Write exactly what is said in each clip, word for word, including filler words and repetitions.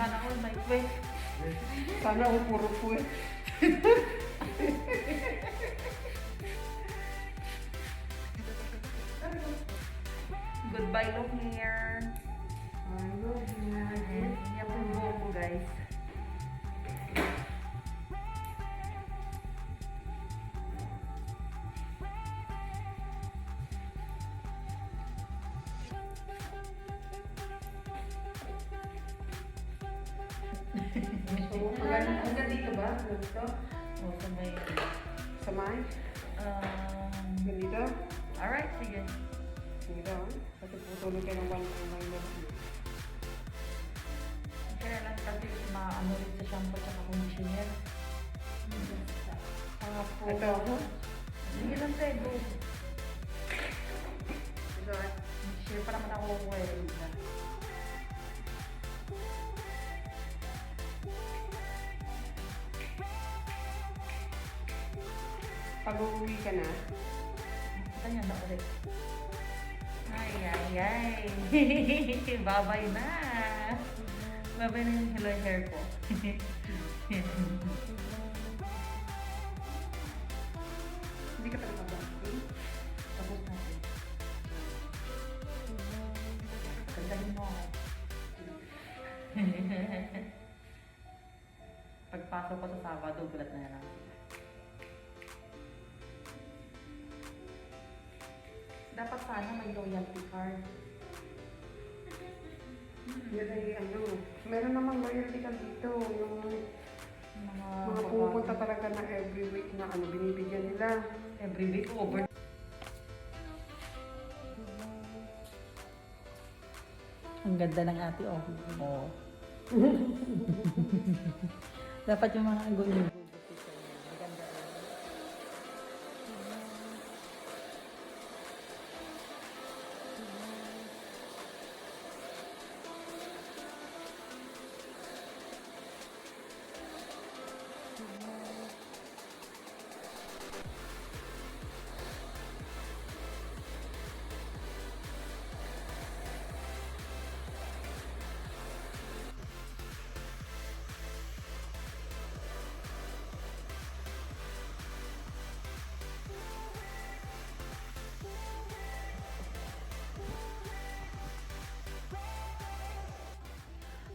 Sana all may puwet. Sana all puro puwet. Goodbye long hair. Ay, long hair. Ayan, yan po yung buhok ko, guys. So, hanggang, hanggang dito ba? Gusto? O, sa may... Sa may? Um, ganito? Alright, sige. Ganito, ah. Kasi putulin kayo ng one time lang yun. Kaya lang kasi maano rin sa shampoo at conditioner. Tapos, ito, ha? Hindi lang sa ego. Ito, ah. Share pa naman ako kung wala. Pag-uwi ka na? Kanya na ulit. Ay, ay, ay. Babay na. Babay na yung hello hair ko. Hindi ka pa nakabang. Tapos natin. Gandahin mo ako. Pagpasok ko sa Sabado, gulat na lang sila. Dapat sana may loyalty card. Yan ay ano, meron namang loyalty card dito. Yung mga, mga pumupunta talaga na every week na ano, binibigyan nila. Every week, over. Ang ganda ng ate, oh. Oo. Dapat yung mga ganyan. Maganda rin.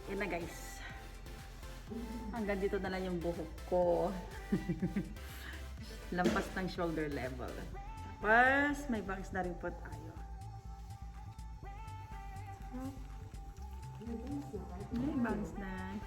Yan na, guys. Hanggang dito na lang yung buhok ko. Lampas ng shoulder level. Tapos, may bangs na rin po tayo. May bangs na.